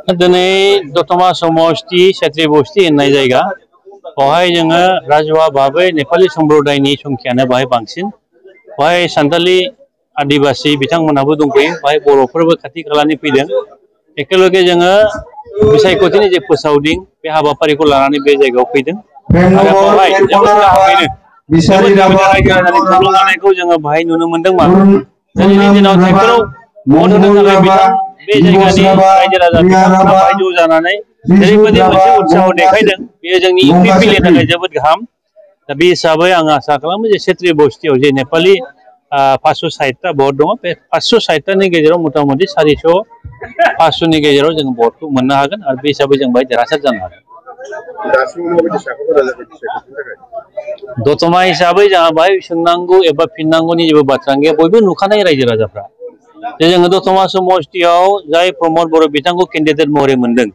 दिनै दतमा समष्टि सेत्री बस्ति होननाय जायगा बेवहाय जोङो राजुवा भाबै नेपाली सम्प्रदायनि संख्यानो बाहाय बांसिन बेवहाय सान्थालि आदिबासि बिथांमोनहाबो दंफैयो बेवहाय बर'फोरबो खाथि खालानि फैदों एखेलगे जोङो बिसायख'थिनि जे फोसावदिं बे हाबाफारिखौ लानानै बे जायगायाव फैदों आरो बेवहाय जोबोद गाहामैनो जोबोद गामिनि रायजो राजानि थुलुंगानायखौ जोङो बाहाय नुनो मोनदोंमोन दिनैनि दिनाव जायफोराव भट होनो थाखाय बिथां बे जायगानि रायजो राजा बिथांमोना बाहाय ज' जानानै जेरैबायदि मोनसे उत्साह देखायदों बेयो जोंनि इउपिपिएलनि थाखाय जोबोद गाहाम दा बे हिसाबै आं आसा खालामो जे सेत्री बस्तियाव जे नेपाली 560टा भट दङ बे 560टानि गेजेराव मथा मथि 400 500नि गेजेराव जों भटखौ मोननो हागोन आरो बे हिसाबै जों बाहाय देरहासार जानो हागोन दतमा हिसाबै जोंहा बाहाय सोंनांगौ एबा फिननांगौनि जेबो बाथ्रा गैया बयबो नुखानाय रायजो राजाफ्रा जे जोङो दतमा समष्टियाव जाय प्रमद बर' बिथांखौ केन्डिडेट महरै मोनदों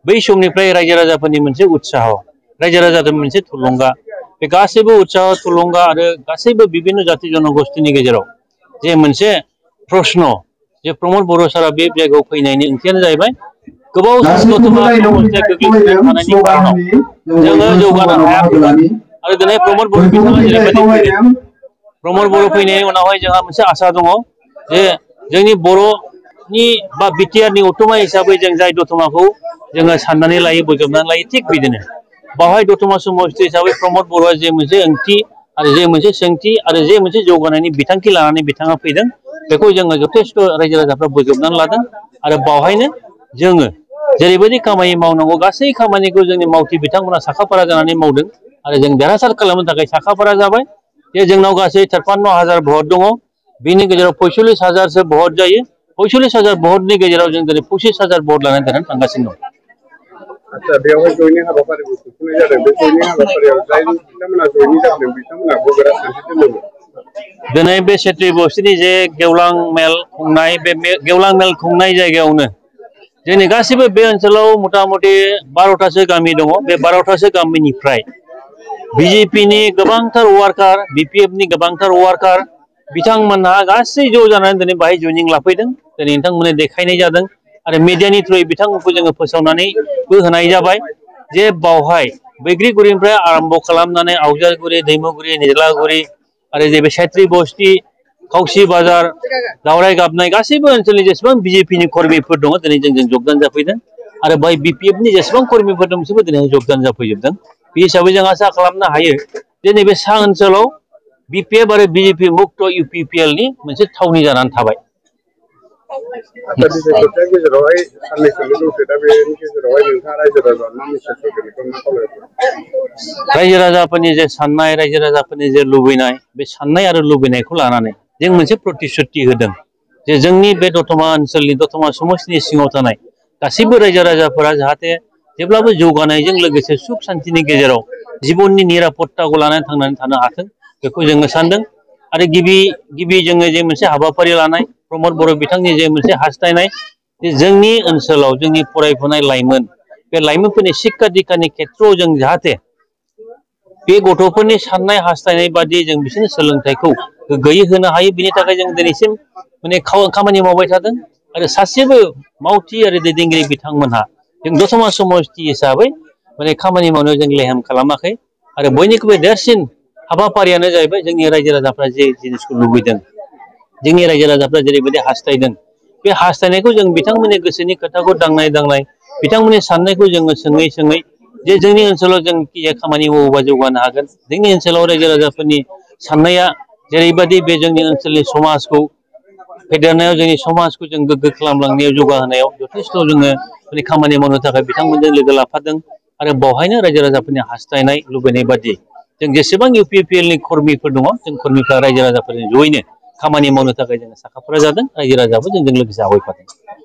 बै समनिफ्राय रायजो राजाफोरनि मोनसे उत्साह रायजो राजाफोरनि मोनसे थुलुंगा बे गासैबो उत्साह थुलुंगा आरो गासैबो बिभिन्न जाति जनगोष्ठीनि गेजेराव जे मोनसे प्रश्न जे प्रमद बर' सारा बे जायगायाव फैनायनि ओंथियानो जाहैबाय गोबाव सम दतमा समष्टिया गोग्लैसोनानै थानायनि कारनाव जोङो जौगानो हायाखैमोन आरो दिनै प्रमद बर' बिथाङा जेरैबायदि फैदों प्रमद बर' फैनायनि उनावहाय जोंहा मोनसे आसा दङ जे जोंनि बर'नि बा बिटिआरनि उत्तमा हिसाबै जों जाय दतमाखौ जोङो साननानै लायो बोजबनानै लायो थिग बिदिनो बावहाय दतमा समष्टि हिसाबै प्रमद बर'आ जे मोनसे ओंथि आरो जे मोनसे सोंथि आरो जे मोनसे जौगानायनि बिथांखि लानानै बिथाङा फैदों बेखौ जोङो जथेस्थ' रायजो राजाफ्रा बोजबनानै लादों आरो बावहायनो जोङो जेरैबायदि खामानि मावनांगौ गासै खामानिखौ जोंनि मावथि बिथांमोना साखाफारा जानानै मावदों आरो जों देरहासार खालामनो थाखाय साखाफारा जाबाय जे जोंनाव गासै 53,000 भट दङ बिनि गेजेराव 45,000सो भट जायो 45,000 भटनि गेजेराव जों दिनै 25,000 भट लानानै देरहानानै थांगासिनो दं आच्छा बेवहाय जयनिं हाबाफारिबो खुंफुंनाय जादों बे जयनिं हाबाफारियाव जाय बिथांमोना जयनिं जादों बिथांमोना बबे राजखान्थि दोलोमोन दिनै बे सेत्री बस्तिनि जे गेवलां मेल खुंनाय बे गेवलां मेल खुंनाय जायगायावनो जोंनि गासैबो बे ओनसोलाव मथा मथि 12टासो गामि दङ बे 12टासो गामिनिफ्राय बिजेपिनि गोबांथार वार्कार बिपिएफनि गोबांथार वार्कार बिथांमोनहा गासै ज' जानानै दिनै बाहाय जयनिं लाफैदों दिनै नोंथांमोननो देखायनाय जादों आरो मिडियानि थ्रुयै बिथांमोनखौ जोङो फोसावनानैबो होनाय जाबाय जे बावहाय बैग्रिगुरिनिफ्राय आरम्भ खालामनानै आवजारगुरि दैमुगुरि निज्लागुरि आरो जे बे सेत्री बस्ति खावसि बाजार दावराय गाबनाय गासैबो ओनसोलनि जेसेबां बिजेपिनि कर्मिफोर दङ दिनै जोंजों जगदान जाफैदों आरो बाय बिपिएफनि जेसेबां कर्मिफोर दं बिसोरबो दिनै जगदान जाफैजोबदों बे हिसाबै जों आसा खालामनो हायो जे नैबे सा ओनसोलाव बिपिएफ आरो बिजेपि मुक्त इउपिपिएलनि मोनसे थावनि जानानै थाबाय आच्छा बिसायख'थिया गेजेरावहाय साननैसोल' दंसै दा बेनि गेजेरावहाय नोंथाङा रायजो राजा मा मेसेज होगोन बेखौ मा खावलायगोन रायजो राजाफोरनि जे साननाय रायजो राजाफोरनि जे लुबैनाय बे साननाय आरो लुबैनायखौ लानानै जों मोनसे प्रतिश्रुति होदों जे जोंनि बे दतमा ओनसोलनि दतमा समष्टिनि सिङाव थानाय गासैबो रायजो राजाफोरा जाहाथे जेब्लाबो जौगानायजों लोगोसे सुख सान्तिनि गेजेराव जिबननि निरापत्ताखौ लानानै थांनानै थानो हाथों बेखौ जोङो सानदों आरो गिबि जोङो जे मोनसे हाबाफारि लानाय प्रमद बर' बिथांनि जे मोनसे हास्थायनाय जे जोंनि ओनसोलाव जोंनि फरायफुनाय लाइमोन बे लाइमोनफोरनि शिक्षा दिक्षानि खेथ्रआव जों जाहाथे बे गथ'फोरनि साननाय हास्थायनाय बादि जों बिसोरनि सोलोंथाइखौ गोग्गोयै होनो हायो बिनि थाखाय जों दिनैसिम माने खामानि मावबाय थादों आरो सासेबो मावथि आरो दैदेनगिरि बिथांमोनहा जों दतमा समष्टि हिसाबै माने खामानि मावनायाव जों लेहेम खालामाखै आरो बयनिख्रुइबो देरसिन हाबाफारियानो जाहैबाय जोंनि रायजो राजाफ्रा जे जिनिसखौ लुबैदों जोंनि रायजो राजाफ्रा जेरैबायदि हास्थायदों बे हास्थायनायखौ जों बिथांमोननि गोसोनि खोथाखौ दांनाय बिथांमोननि साननायखौ जोङो सोङै सोङै जे जोंनि ओनसोलाव जों खामानि मावोबा जौगानो हागोन जोंनि ओनसोलाव रायजो राजाफोरनि साननाया जेरैबायदि बे जोंनि ओनसोलनि समाजखौ फेदेरनायाव जोंनि समाजखौ जों गोग्गो खालामलांनायाव जौगाहोनायाव जथेस्थ' जोङो माने खामानि मावनो थाखाय बिथांमोनजों लोगो लाफादों आरो बावहायनो रायजो राजाफोरनि हास्थायनाय लुबैनाय बादि जों जेसेबां इउपिपिएलनि कर्मिफोर दङ जों कर्मिफ्रा रायजो राजाफोरजों जयैनो खामानि मावनो थाखाय जोङो साखाफारा जादों रायजो राजाबो जोंजों लोगोसे आवगायफादों